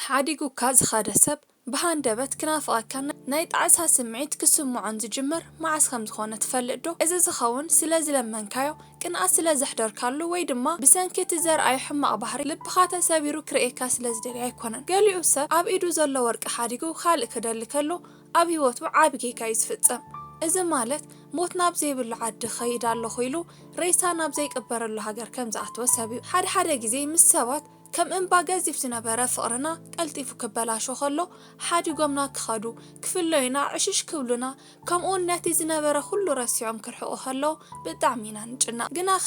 ሓዲጉካ ዝኸደ ሰብ ብሃንደበት ክናፍቐካን ናይ ጣዕሳ ስምዒት ክስምዖን ዝጅምር መዓስ ከም ዝኾነ ትፈልጥ ዶ? እዚ ዝኸውን ስለ ዝለመንካዮ፣ ቅንኣት ስለ ዘሕደርካሉ፣ ወይ ድማ ብሰንኪ እቲ ዘርኣዮ ሕማቕ ባህሪ ልብኻ ተሰቢሩ ክርእየካ ስለ ዝደሊ ኣይኮነን። ገሊኡ ሰብ ኣብ ኢዱ ዘሎ ወርቂ ሓዲጉ ካልእ ክደሊ ከሎ ኣብ ህይወቱ ዓቢ ጌጋ እዩ ዝፍጸም። እዚ ማለት ሞት ናብ ዘይብሉ ዓዲ ኸይድ ኣለኹ ኢሉ ሬሳ ናብ ዘይቅበረሉ ሃገር ከም ዝኣተወ ሰብ እዩ። ሓደ ሓደ ግዜ ምስ ሰባት ከም እምባ ገዚፍ ዝነበረ ፍቕርና ቀልጢፉ ክበላሾ ከሎ ሓዲጎምና ክኸዱ፣ ክፍለዩና፣ ዕሽሽ ክብሉና፣ ከምኡውን ነቲ ዝነበረ ኩሉ ረሲዖም ክርሕቑ ከለዉ ብጣዕሚ ኢና ንጭነቕ። ግናኸ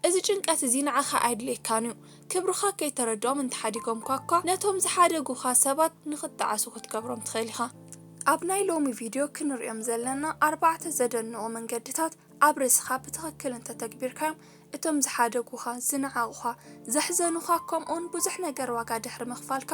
እዚ ጭንቀት እዚ ንዓኻ ኣየድልየካን እዩ። ክብርኻ ከይተረድኦም እንተሓዲጎምካ እኳ ነቶም ዝሓደጉኻ ሰባት ንኽጠዓሱ ክትገብሮም ትኽእል ኢኻ። ኣብ ናይ ሎሚ ቪድዮ ክንሪኦም ዘለና ኣርባዕተ ዘደንቑ መንገድታት ኣብ ርእስኻ ብትኽክል እንተተግቢርካዮም እቶም ዝሓደጉኻ፣ ዝነዓቑኻ፣ ዘሕዘኑኻ ከምኡውን ብዙሕ ነገር ዋጋ ድሕሪ ምኽፋልካ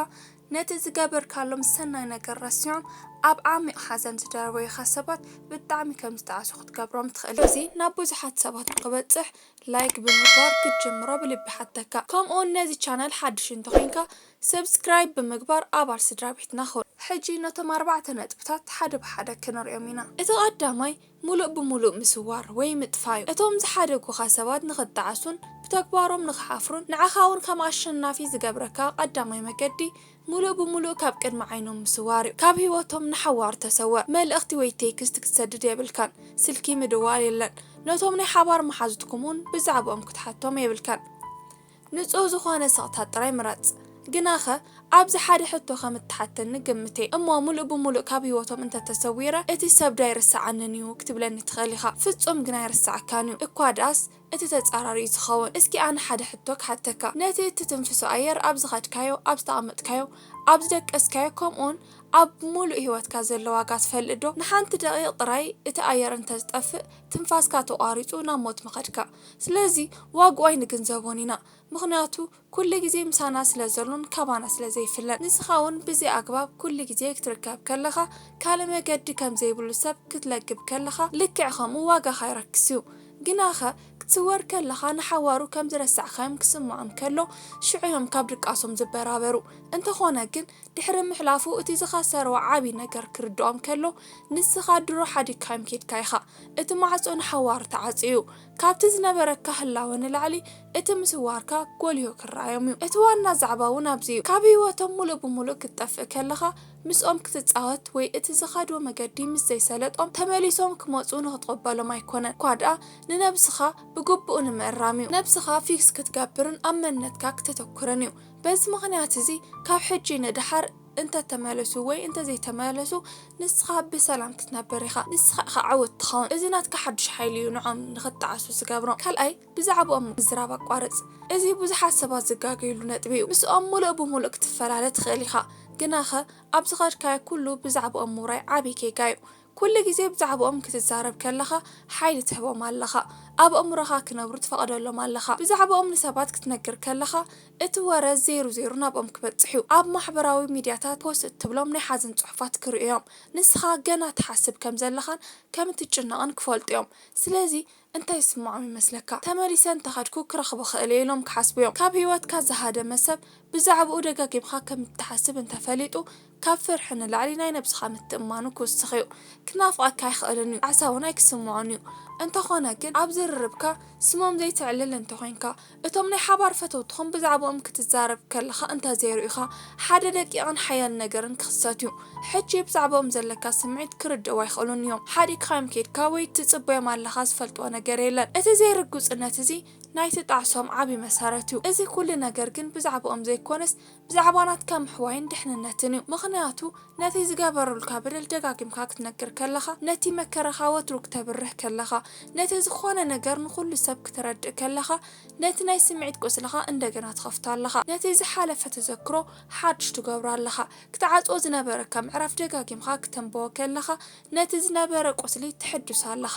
ነቲ ዝገበርካሎም ሰናይ ነገር ረሲዖም ኣብ ዓሚቕ ሓዘን ዝደርበዩኻ ሰባት ብጣዕሚ ከም ዝጠዓሱ ክትገብሮም ትኽእል። እዚ ናብ ብዙሓት ሰባት ንኽበጽሕ ላይክ ብምግባር ክትጅምሮ ብልቢ ሓተካ። ከምኡውን ነዚ ቻነል ሓድሽ እንተኾይንካ ሰብስክራይብ ብምግባር ኣባል ስድራ ቤትና ኹን። ሕጂ ነቶም ኣርባዕተ ነጥብታት ሓደ ብሓደ ክንሪኦም ኢና። እቲ ቀዳማይ ሙሉእ ብሙሉእ ምስዋር ወይ ምጥፋእ እዩ። እቶም ዝሓደጉኻ ሰባት ንኽጠዓሱን ብተግባሮም ንኽሓፍሩን ንዓኻ እውን ከም ኣሸናፊ ዝገብረካ ቀዳማይ መገዲ ሙሉእ ብሙሉእ ካብ ቅድሚ ዓይኖም ምስዋር እዩ። ካብ ህይወቶም ንሓዋሩ ተሰወር። መልእኽቲ ወይ ቴክስት ክትሰድድ የብልካን። ስልኪ ምድዋል የለን። ነቶም ናይ ሓባር መሓዙትኩም እውን ብዛዕባኦም ክትሓቶም የብልካን። ንጹህ ዝኾነ ስቕታ ጥራይ ምረጽ። ግናኸ ኣብዚ ሓደ ሕቶ ከም እትሓተኒ ግምት እየ እሞ፣ ሙሉእ ብሙሉእ ካብ ህይወቶም እንተተሰዊረ እቲ ሰብ ዶ ኣይርስዓንን እዩ ክትብለኒ ትኽእል ኢኻ። ፍጹም ግን ኣይርስዓካን እዩ። እኳ ደኣስ እቲ ተጻራሪ እዩ ዝኸውን። እስኪ ኣነ ሓደ ሕቶ ክሓተካ። ነቲ እትትንፍሶ ኣየር ኣብ ዝኸድካዮ፣ ኣብ ዝተቐመጥካዮ፣ ኣብ ዝደቀስካዮ፣ ከምኡውን ኣብ ሙሉእ ህይወትካ ዘሎ ዋጋ ትፈልጥ ዶ? ንሓንቲ ደቒቕ ጥራይ እቲ ኣየር እንተዝጠፍእ ትንፋስካ ተቋሪጹ ናብ ሞት ምኸድካ። ስለዚ ዋግኡ ኣይንግንዘቦን ኢና። ምኽንያቱ ኩሉ ግዜ ምሳና ስለ ዘሎን ካባና ስለ ዘይፍለን። ንስኻ እውን ብዚ ኣግባብ ኩሉ ግዜ ክትርከብ ከለኻ ካልእ መገዲ ከም ዘይብሉ ሰብ ክትለግብ ከለኻ ልክዕ ከምኡ ዋጋኻ ይረክስ እዩ። ግናኸ ክትስወር ከለኻ ንሓዋሩ ከም ዝረሳዕካዮም ክስምዖም ከሎ ሽዑ እዮም ካብ ድቃሶም ዝበራበሩ። እንተኾነ ግን ድሕሪ ምሕላፉ እቲ ዝኸሰርዎ ዓቢ ነገር ክርድኦም ከሎ ንስኻ ድሮ ሓዲግካዮም ኬድካ ኢኻ። እቲ ማዕጾ ንሓዋሩ ተዓጽዩ እዩ። ካብቲ ዝነበረካ ህላወ ንላዕሊ እቲ ምስዋርካ ጎሊሁ ክረኣዮም እዩ። እቲ ዋና ዛዕባ እውን ኣብዚ እዩ። ካብ ህይወቶም ሙሉእ ብሙሉእ ክትጠፍእ ከለኻ ምስኦም ክትጻወት ወይ እቲ ዝኸድዎ መገዲ ምስ ዘይሰለጦም ተመሊሶም ክመጹ ንኽትቕበሎም ኣይኮነን። እኳ ደኣ ንነብስኻ ብግቡእ ንምእራም እዩ። ነብስኻ ፊክስ ክትገብርን ኣብ መንነትካ ክተተኩርን እዩ። በዚ ምኽንያት እዚ ካብ ሕጂ ንደሓር እንተተመለሱ ወይ እንተዘይተመለሱ ንስኻ ብሰላም ክትነብር ኢኻ። ንስኻ ኢኻ ዕውት ትኸውን። እዚ ናትካ ሓድሽ ሓይሊ እዩ ንዖም ንኽጠዓሱ ዝገብሮም። ካልኣይ ብዛዕባኦም ምዝራብ ኣቋርጽ። እዚ ብዙሓት ሰባት ዝጋገዩሉ ነጥቢ እዩ። ምስኦም ሙሉእ ብሙሉእ ክትፈላለ ትኽእል ኢኻ። ግናኸ ኣብ ዝኸድካዮ ኩሉ ብዛዕባኦም ምውራይ ዓቢ ጌጋ እዩ። ኩሉ ግዜ ብዛዕባኦም ክትዛረብ ከለኻ ሓይሊ ትህቦም ኣለኻ። ኣብ ኣእምሮኻ ክነብሩ ትፈቕደሎም ኣለኻ። ብዛዕባኦም ንሰባት ክትነግር ከለኻ እቲ ወረ ዜሩ ዜሩ ናብኦም ክበጽሕ እዩ። ኣብ ማሕበራዊ ሚድያታት ፖስት እትብሎም ናይ ሓዘን ጽሑፋት ክርእዩ እዮም። ንስኻ ገና ትሓስብ ከም ዘለኻን ከም እትጭነቕን ክፈልጡ እዮም። ስለዚ እንታይ ይስምዖም ይመስለካ? ተመሊሰ እንተኸድኩ ክረኽቦ ክእል እየ ኢሎም ክሓስቡ እዮም። ካብ ህይወትካ ዝሃደመ ሰብ ብዛዕባኡ ደጋጊምካ ከም እትሓስብ እንተፈሊጡ ካብ ፍርሒ ንላዕሊ ናይ ነብስኻ ምትእምማኑ ክውስኽ እዩ። ክናፍቐካ ኣይኽእልን እዩ። ዓሳ እውን ኣይክስምዖን እዩ። እንተኾነ ግን ኣብ ዝርርብካ ስሞም ዘይተዕልል እንተኾይንካ፣ እቶም ናይ ሓባር ፈተውትኹም ብዛዕባኦም ክትዛረብ ከለኻ እንተዘይርእዩኻ፣ ሓደ ደቂቕን ሓያል ነገርን ክኽሰት እዩ። ሕጂ ብዛዕባኦም ዘለካ ስምዒት ክርድእዎ ኣይኽእሉን እዮም። ሓዲግካዮም ኬድካ ወይ ትጽበዮም ኣለኻ ዝፈልጥዎ ነገር የለን። እቲ ዘይርጉጽነት እዚ ናይ ትጣዕሶም ዓቢ መሰረት እዩ። እዚ ኩሉ ነገር ግን ብዛዕባኦም ዘይኮነስ ብዛዕባ ናትካ ምሕዋይን ድሕንነትን እዩ። ምኽንያቱ ነቲ ዝገበሩልካ በደል ደጋጊምካ ክትነግር ከለኻ፣ ነቲ መከራኻ ወትሩ ክተብርህ ከለኻ፣ ነቲ ዝኾነ ነገር ንኹሉ ሰብ ክተረድእ ከለኻ፣ ነቲ ናይ ስምዒት ቁስልኻ እንደገና ትኸፍቶ ኣለኻ። ነቲ ዝሓለፈ ተዘክሮ ሓድሽ ትገብሮ ኣለኻ። ክትዓጽዎ ዝነበረካ ምዕራፍ ደጋጊምካ ክተንብቦ ከለኻ፣ ነቲ ዝነበረ ቁስሊ ትሕድሶ ኣለኻ።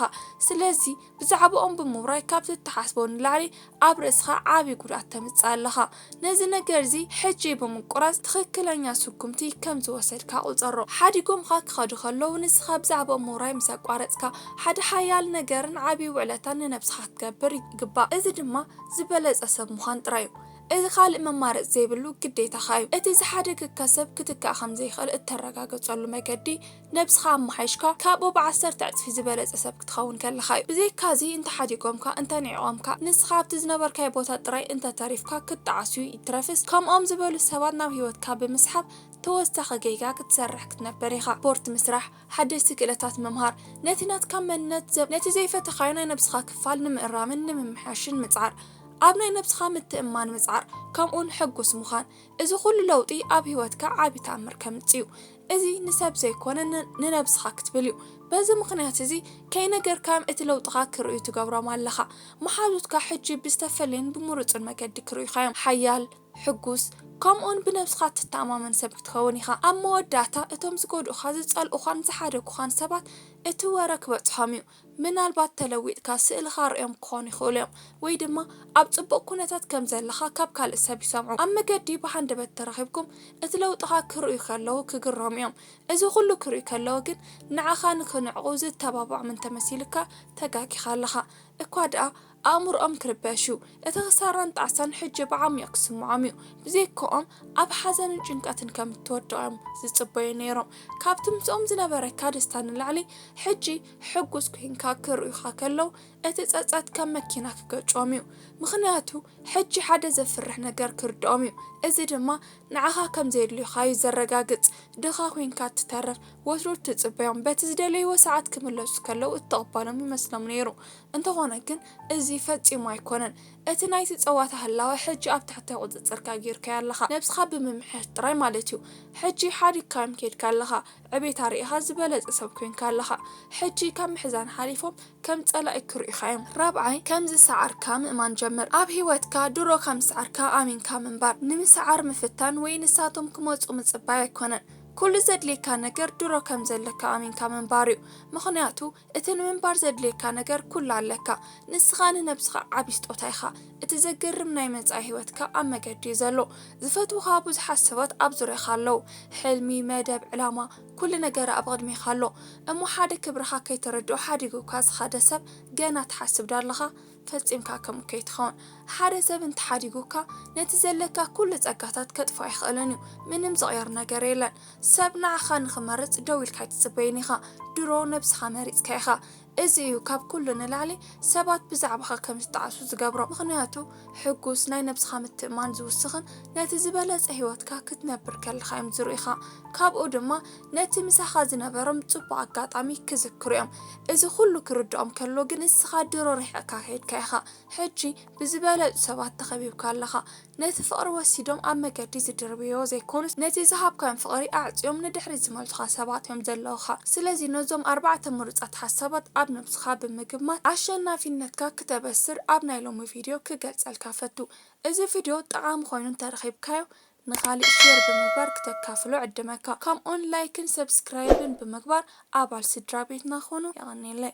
ስለዚ ብዛዕባኦም ብምውራይ ካብ ትተሓስቦ ንላዕሊ ኣብ ርእስኻ ዓቢ ጉድኣት ተምጽእ ኣለኻ። ነዚ ነገር እዚ ሕጂ ብምቁራጽ ትኽክለኛ ስጉምቲ ከም ዝወሰድካ ቁጸሮ። ሓዲጎምኻ ክኸዱ ከለዉ ንስኻ ብዛዕባኦም ምውራይ ምስ ኣቋረጽካ፣ ሓደ ሓያል ነገርን ዓቢ ውዕለታን ንነብስኻ ክትገብር ይግባእ። እዚ ድማ ዝበለጸ ሰብ ምዃን ጥራይ እዩ። እዚ ካልእ መማረፂ ዘይብሉ ግዴታኻ እዩ። እቲ ዝሓደገካ ሰብ ክትካእ ከም ዘይኽእል እተረጋገፀሉ መገዲ፣ ነብስኻ ኣመሓይሽካ ካብኡ ብዓሰርተ ዕፅፊ ዝበለፀ ሰብ ክትኸውን ከለኻ እዩ። ብዘይካዚ፣ እንተሓዲጎምካ፣ እንተንዒቖምካ፣ ንስኻ ኣብቲ ዝነበርካዮ ቦታ ጥራይ እንተተሪፍካ፣ ክትጠዓሱ ይትረፍስ፣ ከምኦም ዝበሉ ሰባት ናብ ህይወትካ ብምስሓብ ተወሳኺ ጌጋ ክትሰርሕ ክትነብር ኢኻ። ስፖርት ምስራሕ፣ ሓደስቲ ክእለታት ምምሃር፣ ነቲ ናትካ መንነት ዘብ-፣ ነቲ ዘይፈተኻዮ ናይ ነብስኻ ክፋል ንምእራምን ንምምሕያሽን ምጽዓር፣ ኣብ ናይ ነብስኻ ምትእምማን ምጽዓር፣ ከምኡውን ሕጉስ ምዃን፣ እዚ ኩሉ ለውጢ ኣብ ህይወትካ ዓቢ ተኣምር ከምጽእ እዩ። እዚ ንሰብ ዘይኮነ ን-፣ ንነብስኻ ክትብል እዩ። በዚ ምኽንያት እዚ ከይነገርካዮም እቲ ለውጥኻ ክርእዩ ትገብሮም ኣለኻ። መሓዙትካ ሕጂ ብዝተፈለየን ብምሩጽን መገዲ ክርእዩኻ እዮም። ሓያል፣ ሕጉስ፣ ከምኡውን ብነብስኻ ትተኣማመን ሰብ ክትኸውን ኢኻ። ኣብ መወዳእታ፣ እቶም ዝጎድኡኻ፣ ዝጸልኡኻን ዝሓደጉኻን ሰባት እቲ ወረ ክበጽሖም እዩ። ምናልባት ተለዊጥካ፣ ስእልኻ ርእዮም ክኾኑ ይኽእሉ እዮም፣ ወይ ድማ ኣብ ጽቡቕ ኩነታት ከም ዘለኻ ካብ ካልእ ሰብ ይሰምዑ። ኣብ መገዲ ብሃንደበት ተራኺብኩም እቲ ለውጥኻ ክርእዩ ከለዉ ክግረሙ እዮም። እዚ ኩሉ ክርእዩ ከለዉ ግን ንዓኻ ንኽንዕቑ ዝተባብዖም እንተመሲልካ ተጋጊኻ ኣለኻ። እኳ ደኣ ኣእምሮኦም ክርበሽ እዩ። እቲ ክሳራን ጣዕሳን ሕጂ ብዓሚቕ ክስምዖም እዩ። ብዘይክኦም ኣብ ሓዘንን ጭንቀትን ከም እትወድቕ እዮም ዝጽበዩ ነይሮም። ካብቲ ምስኦም ዝነበረካ ደስታ ንላዕሊ፣ ሕጂ ሕጉስ ኮይንካ ክርእዩኻ ከለዉ፣ እቲ ጸጸት ከም መኪና ክገጭዎም እዩ። ምኽንያቱ፣ ሕጂ ሓደ ዘፍርሕ ነገር ክርድኦም እዩ። እዚ ድማ ንዓኻ ከም ዘየድልዩኻ እዩ ዘረጋግጽ። ድኻ ኮይንካ እትተርፍ፣ ወትሩ እትጽበዮም፣ በቲ ዝደለይዎ ሰዓት ክምለሱ ከለዉ እትቕበሎም ይመስሎም ነይሩ። እንተኾነ ግን፣ እዚ ፈጺሙ ኣይኮነን። እቲ ናይቲ ጸዋታ ህላወ ሕጂ ኣብ ትሕቲ ቁጽጽርካ ጌርካዮ ኣለኻ። ነብስኻ ብምምሕያሽ ጥራይ ማለት እዩ። ሕጂ ሓዲግካዮም ከይድካ ኣለኻ። ዕቤት ኣርኢኻ ዝበለጸ ሰብ ኮይንካ ኣለኻ። ሕጂ ካብ ምሕዛን ሓሊፎም ከም ጸላኢ ክርእዩኻ እዮም። ራብዓይ፣ ከም ዝሰዓርካ ምእማን ጀምር። ኣብ ህይወትካ ድሮ ከም ዝሰዓርካ ኣሚንካ ምንባር። ንምስዓር ምፍታን ወይ ንሳቶም ክመጹ ምጽባይ ኣይኮነን። ኩሉ ዘድልየካ ነገር ድሮ ከም ዘለካ ኣሚንካ ምንባር እዩ። ምኽንያቱ፣ እቲ ንምንባር ዘድልየካ ነገር ኩሉ ኣለካ። ንስኻ ንነብስኻ ዓቢ ስጦታ ኢኻ። እቲ ዘገርም ናይ መጻኢ ህይወትካ ኣብ መገዲ እዩ ዘሎ። ዝፈትዉኻ ብዙሓት ሰባት ኣብ ዙርያኻ ኣለዉ። ሕልሚ፣ መደብ፣ ዕላማ፣ ኩሉ ነገር ኣብ ቅድሜኻ ኣሎ። እሞ ሓደ ክብርኻ ከይተረድኦ ሓዲጉካ ዝኸደ ሰብ ገና ትሓስብ ዶ ኣለኻ? ፈጺምካ ከምኡ ከይትኸውን። ሓደ ሰብ እንተሓዲጉካ፣ ነቲ ዘለካ ኩሉ ጸጋታት ከጥፍኦ ኣይኽእልን እዩ። ምንም ዝቕየር ነገር የለን። ሰብ ንዓኻ ንኽመርጽ ደው ኢልካ ኣይትጽበይን ኢኻ። ድሮ ነብስኻ መሪጽካ ኢኻ። እዚ እዩ ካብ ኩሉ ንላዕሊ ሰባት ብዛዕባኻ ከም ዝጠዓሱ ዝገብሮ። ምኽንያቱ፣ ሕጉስ፣ ናይ ነብስኻ ምትእማን ዝውስኽን ነቲ ዝበለጸ ህይወትካ ክትነብር ከለኻ እዮም ዝርእዩኻ። ካብኡ ድማ ነቲ ምሳኻ ዝነበሮም ጽቡቕ ኣጋጣሚ ክዝክሩ እዮም። እዚ ኩሉ ክርድኦም ከሎ ግን ንስኻ ድሮ ርሒቕካ ከይድካ ኢኻ። ሕጂ ብዝበለጹ ሰባት ተኸቢብካ ኣለኻ። ነቲ ፍቕሪ ወሲዶም ኣብ መገዲ ዝድርብዮ ዘይኮኑስ፣ ነቲ ዝሃብካዮም ፍቕሪ ኣዕጽዮም ንድሕሪት ዝመልሱኻ ሰባት እዮም ዘለዉኻ። ስለዚ ነዞም ኣርባዕተ ምሩጻት ሓሳባት ኣብ ነብስኻ ብምግማት ኣሸናፊነትካ ክተበስር ኣብ ናይ ሎሚ ቪድዮ ክገልጸልካ ፈቱ። እዚ ቪድዮ ጠቓሚ ኮይኑ እንተረኺብካዮ ንኻሊእ ሼር ብምግባር ክተካፍሎ ዕድመካ። ከምኡውን ላይክን ሰብስክራይብን ብምግባር ኣባል ስድራ ቤትና ኩኑ። የቐንየለይ።